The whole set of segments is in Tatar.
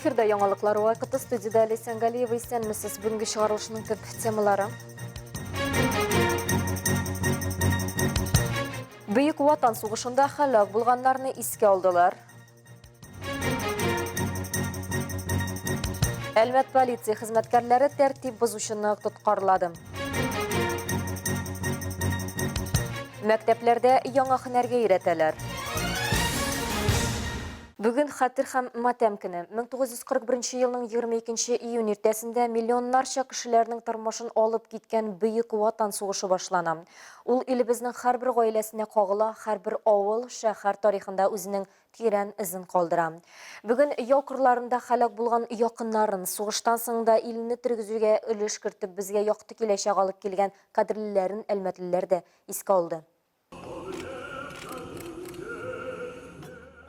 Эфирда яңалыклар вакыты студиядә Ләйсән Галиева исәнмесез. Бүгенге чыгарылышның төп темалары. Бөек Ватан сугышында һәлак булганнарны искә алдылар. Әлмәт полиция хезмәткәрләре тәртип бозучыны тоткарлады. Мәктәпләрдә яңа һөнәргә өйрәтәләр. Бүген хәтер һәм матәм көне. 1941 елның 22 июнь иртәсендә миллионнарча кешеләрнең тормышын алып киткән Бөек Ватан сугышы башлана. Ул илебезнең һәрбер гаиләсенә кагыла, һәрбер авыл, шәһәр тарихында үзенең тирән эзен калдыра. Бүген яу кырларында һәлак булган якыннарын, сугыштан соң да илне тергезүгә өлеш кертеп, безгә якты киләчәк алып килгән кадерлеләрен әлмәтлеләр дә искә алды.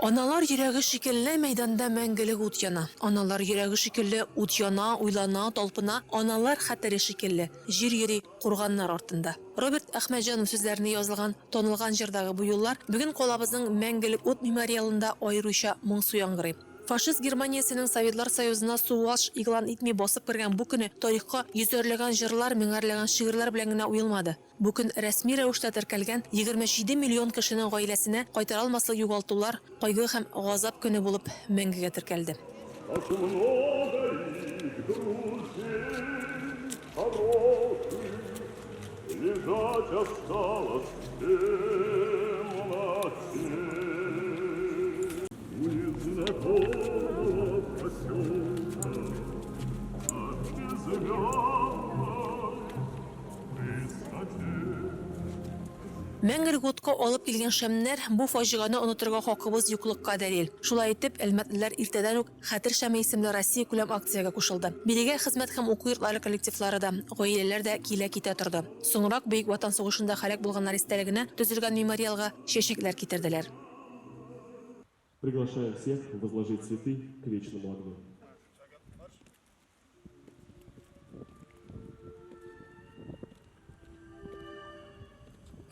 Аналар йөрәге шикелле мәйданда мәңгелек ут яна. Аналар йөрәге шикелле ут яна, уйлана, талпына, аналар хәтере шикелле җир йөри курганнар артында. Роберт Әхмәтҗанов сүзләренә язылган Танылган җырдагы бу юллар бүген калабызның Мәңгелек ут мемориалында аеруча моңсу яңгырый. Фашист Германиясенең Советлар Союзына сугыш игълан итми басып кергән бу көне тарихка йөзәрләгән җырлар, меңәрләгән шигырьләр белән генә уелмады. Бу көн рәсми рәвештә теркәлгән 27 миллион кешенең гаиләсенә кайтара алмаслык югалтулар, кайгы һәм газап көне булып мәңгегә теркәлде. Лежать осталось в темноте У незнакомого поселка На безымянной высоте. Мәңгелек утка алып килгән шәмнәр, бу фаҗигане онытырга хакыбыз юклыкка дәлил. Шулай итеп, әлмәтлеләр иртәдән үк Хәтер шәме исемле Россиякүләм акциягә кушылды. Бирегә хезмәт һәм уку йортлары коллективлары да, гаиләләр дә килә-китә торды. Соңрак Бөек Ватан сугышында һәлак булганнар истәлегенә төзелгән мемориалга чәчәкләр китерделәр. Приглашаем всех возложить цветы к вечному огню.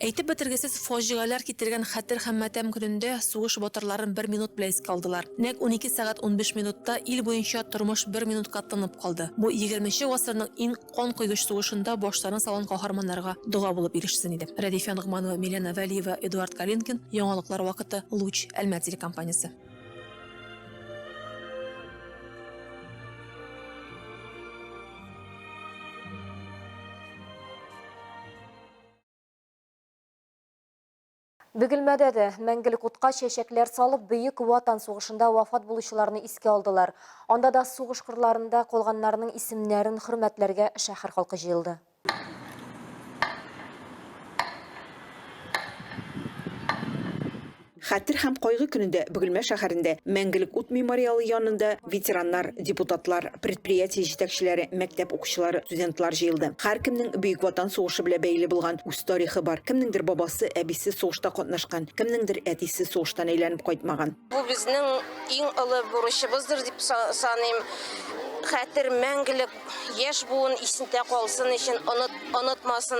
Әйтеп бетергесез фаҗигаләр китергән хәтер һәм матәм көнендә сугыш батырларын бер минут белән искә алдылар. Нәкъ 12 сәгать 15 минутта ил буенча тормыш бер минутка тынып калды. Бу егерменче гасырның иң канкойгыч сугышында башларын салган каһарманнарга дога булып ирешсен иде. Рәдифә Ногманова, Милена Вәлиева, Эдуард Калинкин, Яңалыклар вакыты, Луч, Әлмәт телекомпаниясе. Бөгелмәдә дә мәңгелек утка чәчәкләр салып, Бөек Ватан сугышында вафат булучыларны искә алдылар. Анда да сугыш кырларында калганнарның исемнәрен хөрмәтләргә шәһәр халкы җыелды. Хәтер һәм кайгы көнендә Бөгелмә шәһәрендә Мәңгелек ут мемориалы янында ветераннар, депутатлар, предприятие җитәкчеләре, мәктәп укучылары, студентлар җыелды. Һәркемнең Бөек Ватан сугышы белән бәйле булган үз тарихы бар. Кемнеңдер бабасы, әбисе сугышта катнашкан, кемнеңдер әтисе сугыштан әйләнеп кайтмаган. Бу безнең иң олы бурычыбыздыр дип саныйм. Хәтер мәңгелек яшь буын исендә калсын өчен, онытмасын.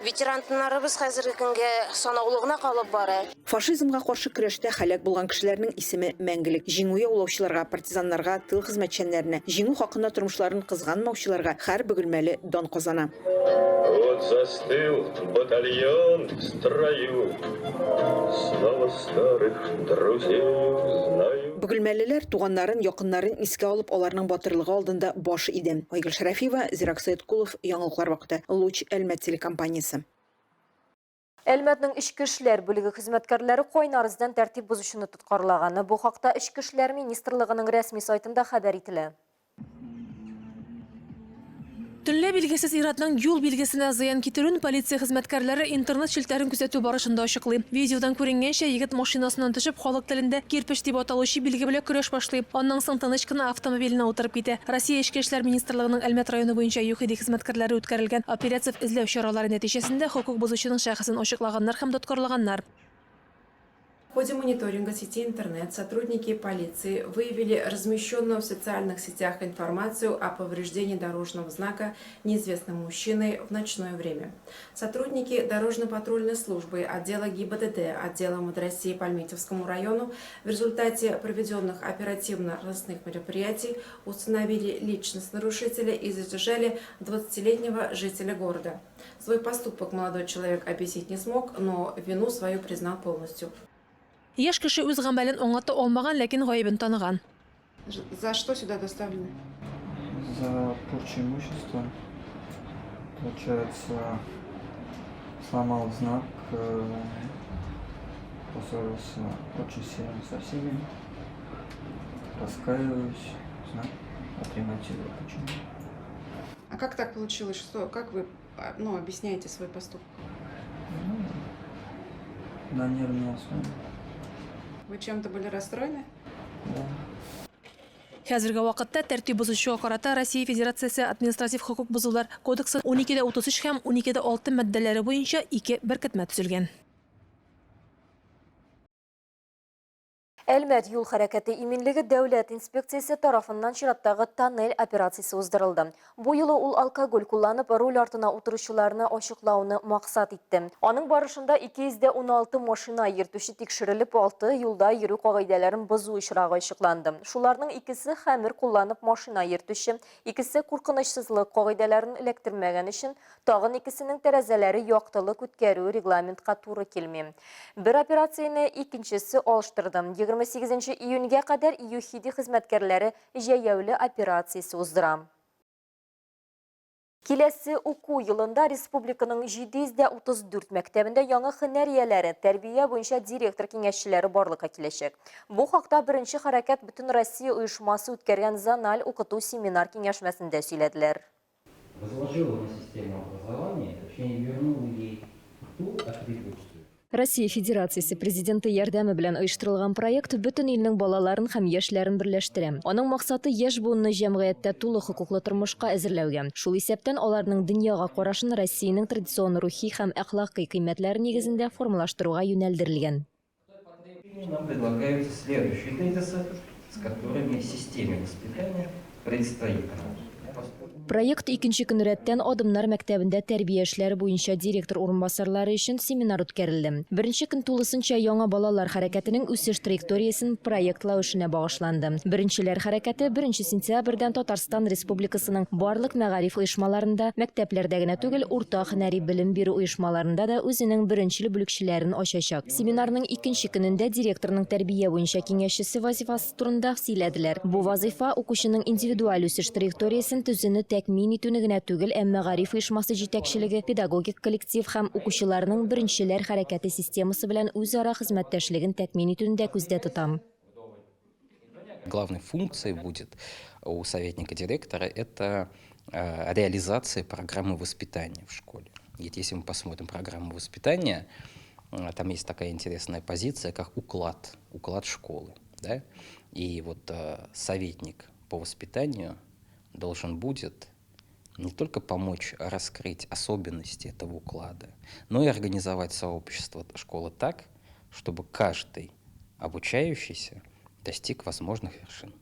Ветераннарыбыз хәзерге көнгә санаулы гына калып бара. Фашизмга каршы көрәштә һәлак булган кешеләрнең исеме мәңгелек. Җиңү яулаучыларга, партизаннарга, тыл хезмәтчәннәренә, җиңү хакына тормышларын кызганмаучыларга һәр бөгелмәле дан казана. Вот застыл батальон в строю, Снова старых друзей узнаю. Бөгелмәлеләр туганнарын, якыннарын искә алып, аларның батырлыгы алдында баш иде. Айгөл Шәрәфиева, Зирак Сәеткулов, Яңалыклар вакыты, Луч, Әлмәт телекомпаниясе. Әлмәтнең эчке эшләр бүлеге хезмәткәрләре кайнар эздән тәртип бозучыны тоткарлаган. Бу хакта Эчке эшләр министрлыгының рәсми сайтында хәбәр ителә. Төнлә билгесез ир-атның юл билгесенә зыян китерүен полиция хезмәткәрләре интернет челтәрен күзәтү барышында ачыклый. Видеодан күренгәнчә, егет машинасыннан төшеп, халык телендә кирпеч дип аталучы билге белән көрәш башлый. Аннан соң тыныч кына автомобиленә утырып китә. Россия Эчке эшләр министрлыгының Әлмәт районы буенча ЮХИДИ хезмәткәрләре үткәрелгән оператив эзләү чаралары нәтиҗәсендә хокук бозучының шәхесен ачыклаганнар һәм тоткарлаганнар. В ходе мониторинга сети интернет сотрудники полиции выявили размещенную в социальных сетях информацию о повреждении дорожного знака неизвестным мужчиной в ночное время. Сотрудники дорожно-патрульной службы отдела ГИБДД отдела МВД России по Альметьевскому району в результате проведенных оперативно-розыскных мероприятий установили личность нарушителя и задержали 20-летнего жителя города. Свой поступок молодой человек объяснить не смог, но вину свою признал полностью. Яшь кеше үз гамәлен аңлата алмаган, ләкин гаебен таныган. За что сюда доставлены? За порчу имущества. Получается, сломал знак, э, поссорился очень сильно со всеми. Раскаиваюсь, знак отремонтирую, почему. А как так получилось? Что, как вы а, ну, объясняете свой поступок? Ну, на нервной основе. Вы чем-то были расстроены? Да. Хәзерге вакытта тәртип бозучыга карата Россия Федерациясе Административ хокук бозулар кодексы 12.33 һәм 12.6 маддәләре буенча ике беркетмә төзелгән. Әлмәт юл хәрәкәте иминлеге дәүләт инспекциясе тарафыннан чираттагы тоннель операциясе уздырылды. Бу юлы ул алкоголь кулланып руль артына утыручыларны ачыклауны максат итте. Аның барышында 216 машина йөртүче тикшерелеп, 6 юлда йөрү кагыйдәләрен бозу очрагы ачыкланды. Шуларның икесе хәмер кулланып машина йөртүче, икесе куркынычсызлык кагыйдәләрен эләктермәгән өчен, Тагын икесенең тәрәзәләре яктылык үткәрү регламентка туры килми. Бер операцияне икенчесе алыштырды. 28 июньгә кадәр ЮХИДИ хезмәткәрләре җәяүле операциясе уздыра. Киләсе уку елында республиканың 734 мәктәбендә яңа һөнәр ияләре, тәрбия буенча директор киңәшчеләре барлыкка киләчәк. Бу хакта Беренче хәрәкәт Бөтенроссия оешмасы үткәргән зональ укыту семинар-киңәшмәсендә сөйләделәр. Возложила на систему образования, точнее вернула ей ту атрибуцию. Россия Федерациясе Президенты ярдәме белән оештырылган проект бөтен илнең балаларын һәм яшьләрен берләштерә. Аның максаты яшь буынны җәмгыятьтә тулы хокуклы тормышка әзерләүгә, шул исәптән аларның дөньяга карашын Россиянең традицион рухи һәм әхлакый кыйммәтләре нигезендә формалаштыруга юнәлдерелгән. Нам предлагаются следующие тезисы, с которыми системе воспитания предстоит работать. Проект икенче көн рәттән Адымнар мәктәбендә тәрбия эшләре буенча директор урынбасарлары өчен семинар үткәрелде. Беренче көн тулысынча яңа балалар хәрәкәтенең үсеш траекториясен проектлау эшенә багышланды. Беренчеләр хәрәкәте беренче сентябрьдән Татарстан Республикасының барлык мәгариф оешмаларында, мәктәпләрдә генә түгел, урта һөнәри белем бирү оешмаларында да үзенең беренчел бүлекчәләрен ачачак. Семинарның икенче көнендә директорның тәрбия буенча киңәшчесе вазифасы турында сөйләделәр. Бу вазыйфа укучының индивидуаль үсеш траекториясен төзүне тәэмин итүне генә түгел, ә мәгариф оешмасы җитәкчелеге, педагогик коллектив һәм укучыларның Беренчеләр хәрәкәте системасы белән үзара хезмәттәшлеген тәэмин итүне дә күздә тота. Главной функцией будет у советника директора это э, реализация программы воспитания в школе. Ведь если мы посмотрим программу воспитания, э, там есть такая интересная позиция, как уклад, уклад школы. Да? И вот э, советник по воспитанию должен будет не только помочь раскрыть особенности этого уклада, но и организовать сообщество школы так, чтобы каждый обучающийся достиг возможных вершин.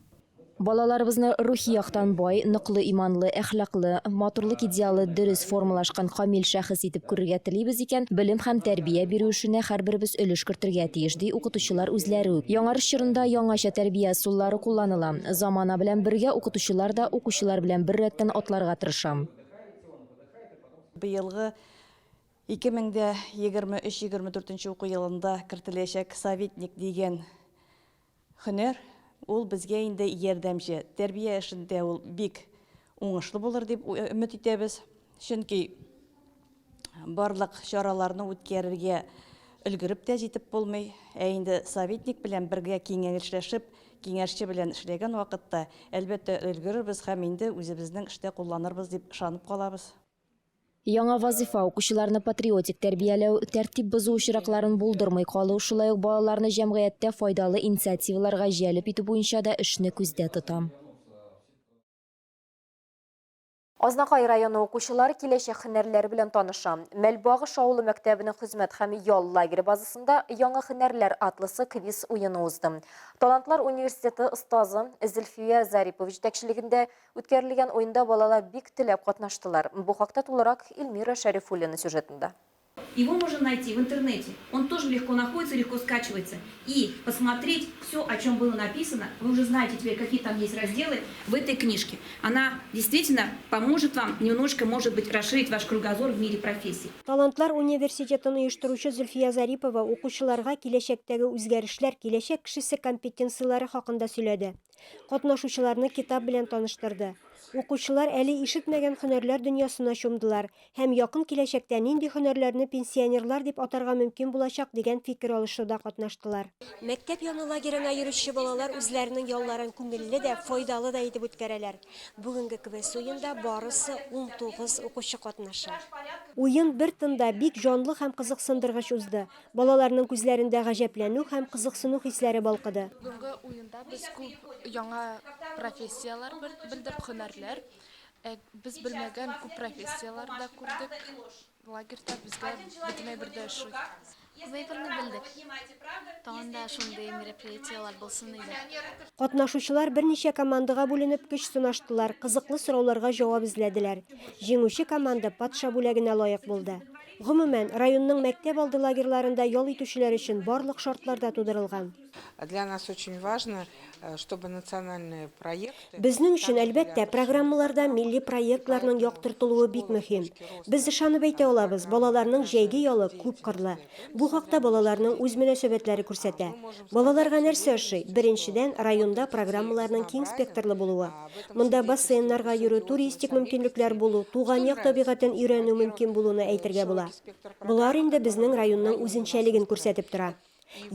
Балаларыбызны рухи яктан бай, ныклы иманлы, әхлаклы, матурлык идеалы дөрес формалашкан камил шәхес итеп күрергә телибез икән, белем һәм тәрбия бирү эшенә һәрберебез өлеш кертергә тиеш, ди укытучылар үзләре үк. Яңарыш чорында яңача тәрбия ысуллары кулланыла. Замана белән бергә укытучылар да укучылар белән беррәттән атларга тырыша. Быелгы 2023-24 нче уку елында кертеләчәк советник дигән һөнәр, ул безгә инде ярдәмче. Тәрбия эшендә ул бик уңышлы булыр дип өмет итәбез. Чөнки барлык чараларны үткәрергә өлгереп тә җитеп булмый. Ә инде советник белән бергә киңәшләшеп, киңәшче белән эшләгән вакытта, әлбәттә, өлгерербез һәм инде үзебезнең эштә кулланырбыз дип ышанып калабыз. Яңа вазыйфа укучыларны патриотик тәрбияләү, тәртип бозу очракларын булдырмый калу, шулай ук балаларны җәмгыятьтә файдалы инициативаларга җәлеп итү буенча да эшне күздә тота. Азнакай районы укучылары киләчәк һөнәрләре белән таныша. Мәлбагыш авылы мәктәбенең хезмәт һәм ял лагере базасында Яңа һөнәрләр атласы квиз уены узды. Талантлар университеты остазы Зөлфия Зарипова җитәкчелегендә үткәрелгән уенда балалар бик теләп катнаштылар. Бу хакта тулырак Эльмира Шәрифуллина сюжетында. Его можно найти в интернете. Он тоже легко находится, легко скачивается. И посмотреть все, о чем было написано, вы уже знаете теперь, какие там есть разделы в этой книжке. Она действительно поможет вам немножко, может быть, расширить ваш кругозор в мире профессий. Талантлар университетын оештыручы Зөлфия Зарипова укучыларга киләчәктәге үзгәрешләр, киләчәк кешесе компетенцияләре хакында сөйләде. Катнашучыларны китап белән таныштырды. Укучылар әле ишетмәгән һөнәрләр дөньясына чумдылар һәм якын киләчәктә нинди һөнәрләрне пенсионерлар дип атарга мөмкин булачак дигән фикер алышуда катнаштылар. Мәктәп яны лагерена йөрүче балалар үзләренең ялларын күңелле дә, файдалы да итеп үткәрәләр. Бүгенге квест-уенда барысы 19 укучы катнаша. Уен бер тында, бик җанлы һәм кызыксындыргыч узды. Балаларның күзләрендә гаҗәпләнү һәм кызыксыну хисләре балкыды. Бүгенге уенда без күп яңа профессияләр белдек, һөнәрләр. Ә без белмәгән күп профессияләр дә күрдек. Лагерьда безгә бөтен әйбер дә ошый. Күп әйберне белдек. Тагын да шундый мероприятиеләр булсын иде. Катнашучылар берничә командага бүленеп көч сынаштылар, кызыклы сорауларга җавап эзләделәр. Җиңүче команда патша бүләгенә лаек булды. Гомумән, районның мәктәп алды лагерьларында ял итүчеләр өчен барлык шартлар да тудырылган. Для нас очень важно, э, чтобы национальные проекты... Безнең өчен, әлбәттә, программаларда милли проектларның яктыртылуы бик мөһим. Без ышанып әйтә алабыз, балаларның җәйге ялы күпкырлы. Бу хакта балаларның үз мөнәсәбәтләре күрсәтә. Балаларга нәрсә ошый? Беренчедән, районда программаларның киң спектрлы булуы. Монда бассейннарга йөрү, туристик мөмкинлекләр булу, туган як табигатен өйрәнү мөмкин булуны әйтергә була. Болар инде безнең районның үзенчәлеген күрсәтеп тора.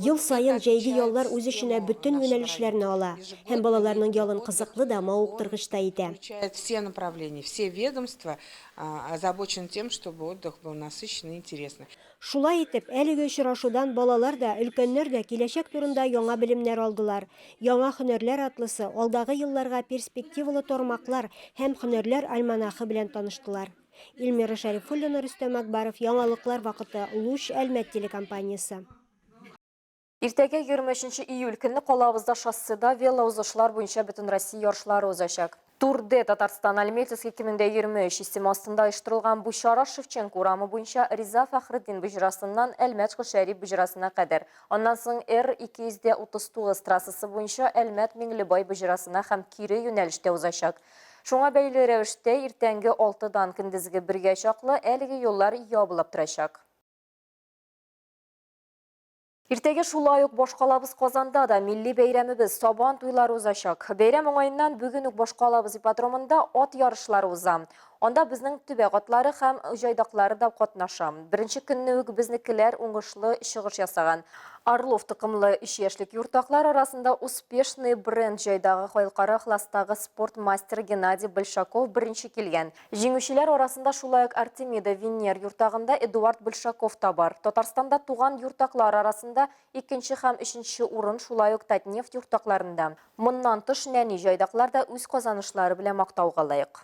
Ел саен җәйге яллар үз эченә бөтен юнәлешләрне ала һәм балаларның ялын кызыклы да, мавыктыргыч та итә. Все направления, все ведомства озабочены тем, чтобы отдых был насыщенный и интересный. Шулай итеп, әлеге очрашудан балалар да, өлкәннәр дә киләчәк турында яңа белемнәр алдылар. Яңа һөнәрләр атласы, алдагы елларга перспективалы тармаклар һәм һөнәрләр альманахы белән таныштылар. Эльмира Шәрифуллина, Рөстәм Акбаров, Яңалыклар вакыты, Луч, Әлмәт телекомпаниясе. Иртәгә 23 июль көнне калабызда шосседа велоузышлар буенча Бөтенроссия ярышлары узачак. Тур де Татарстан Альметьевск 2023 исеме астында оештырылган бу чара Шевченко урамы буенча Риза Фәхретдин боҗрасыннан Әлмәт Шәриф боҗрасына кадәр, аннан соң Р-239 трассасы буенча Әлмәт Миңлебай боҗрасына һәм кире юнәлештә узачак. Шуңа бәйле рәвештә иртәнге алтыдан көндезге бергә чаклы әлеге юллар ябылып торачак. Иртәгә шулай ук башкалабыз Казанда да милли бәйрәмебез Сабан туйлары узачак. Бәйрәм уңаеннан бүген үк башкалабыз ипподромында ат ярышлары уза. Анда безнең төбәк атлары һәм җайдаклары да катнаша. Беренче көнне үк безнекеләр уңышлы чыгыш ясаган. Орлов токымлы өч яшьлек юртаклар арасында Успешный бренд җайдагы халыкара класстагы спорт мастеры Геннадий Большаков беренче килгән. Җиңүчеләр арасында шулай ук Артемида Венер юртагында Эдуард Большаков та бар. Татарстанда туган юртаклар арасында икенче һәм өченче урын шулай ук Татнефть юртакларында. Моннан тыш, нәни җайдаклар да үз казанышлары белән мактауга лаек.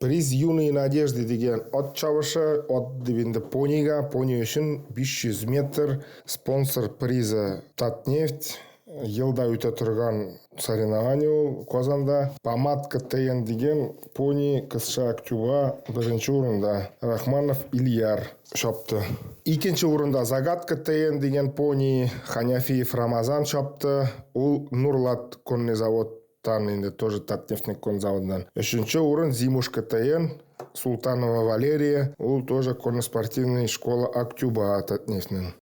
Приз Юные надежды дигән ат чабышы, ат дип инде понига, пони өчен 500 метр, спонсор призы Татнефть, Елда үтә торган соревнование ул Казанда. Помадка ТН дигән пони кызча Актюба беренче урында Рахманов Ильяр чапты. Икенче урында Загадка ТН дигән пони Ханяфиев Рамазан чапты. Ул Нурлат конный заводтан инде тоже Татнефтьнең конь заводыннан. Өченче урын Зимушка ТН Султанова Валерия, ул тоже конно-спортивный школа Актюба Татнефтьнең.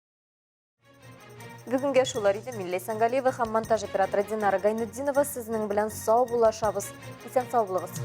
Бүгенгә шулар иде. Мин Ләйсән Галиева һәм монтаж операторы Динара Гайнутдинова сезнең белән сау булашабыз. Исән сау булыгыз.